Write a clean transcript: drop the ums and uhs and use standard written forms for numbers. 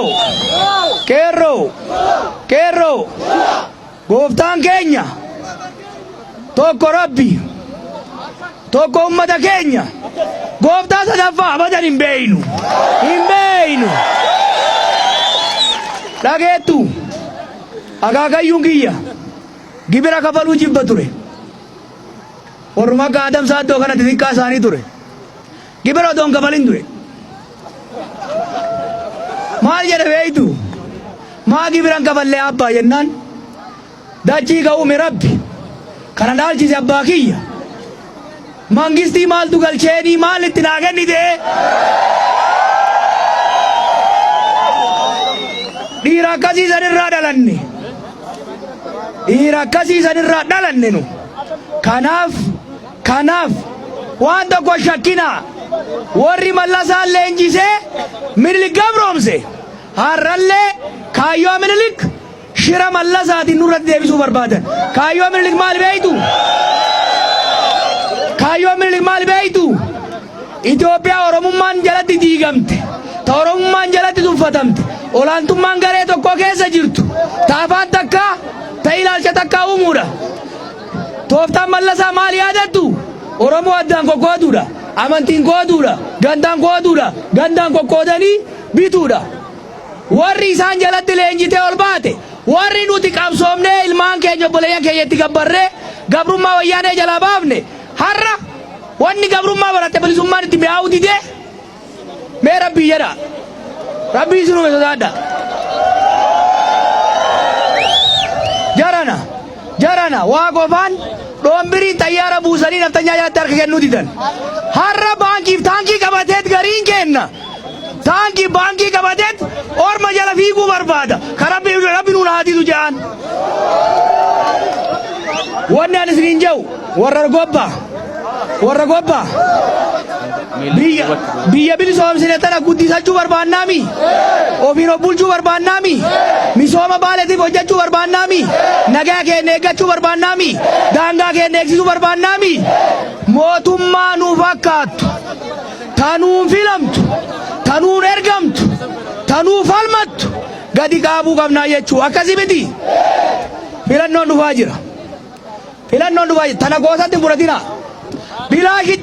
Qeerroo! Qeerroo! Qeerroo! Gooftaan keenya tokko Rabbi, tokko ummata keenya. Gooftaa sadaffaa abadan hin beeynu. Hin beeynu. Dhageettu, akaakayyuun kiyya gibira kafaluu jibba ture. Warruma akka Adam Saaddoo kana xixiqqaa isaanii ture. Gibira otoo hin kafalin du'e. Maal jedhe beektu? Maa gibira hin kafallee abbaa jennaan, dachii ka uume Rabbi, kana dhaalchise abbaa kiyya. Mangistii maaltu galcheenii maal itti naa kennite? Dhiira akkasii sanirraa dhalanne. Dhiira akkasii sanirraa dhalanne nu. Kanaaf waan tokko shakkinaa, warri Mallasaan leenjisee Minilik gabroomse har'allee kaayyoo Minilik shira Mallasaatiin nurratti deebisuu barbaadan. Kaayyoo Minilik maal beektu? Kaayyoo Minilik maal beektu? Itoophiyaa Oromummaan jalatti diigamte, ta Oromummaan jalatti tuffatamte, olaantummaan garee tokkoo keessa jirtu, ta afaan takkaa, ta ilaalcha takkaa uumuudha. Tooftaan Mallasaa maal yaadattu? Oromoo addaan qoqqooduudha. Amantiin qooduudha. Gandaan qooduudha. Gandaan qoqqoodanii bituudha. Warri isaan jalatti leenjitee ol baate, warri nuti qabsoomnee ilmaan keenya, obboleeyyan keenya itti gabbarree gabrummaa Wayyaanee jalaa baafne, har'a wanni gabrummaa baratte bilisummaan itti mi'aawuu didee. Mee Rabbii jedhaa. Rabbii isin uume sodaadha. Jarana jarana waa qofaan dhoombiriin xayyaara buusanii naftanyaa jalatti harka kennuu didan. Har'a baankiif taankii qabateet gariin kenna. Taankii baankii qabateet orma jala fiiguu barbaada. Ka Rabbi Rabbi nuun haa didu jedhaan. Wanni ani isiniin jedhu, warra gobbaa, warra gobbaa, biyya bilisoomsine tana guddisachuu barbaannaami, ofiin of bulchuu barbaannaami, misooma Baaleetiif hojjechuu barbaannaami, nagaa keenya eeggachuu barbaannaami, daangaa keenya eegsisuu barbaannaami, mootummaa nu fakkaattu, tanuun filamtu, tanuun ergamtu, tanuu falmattu gadi qaabuu qabnaa jechuu. Akkasii miti? Filannoon dhufaa jira. Filannoon dhufaa jira. Tana goosatti hin fudhatinaa. Bilaashitti.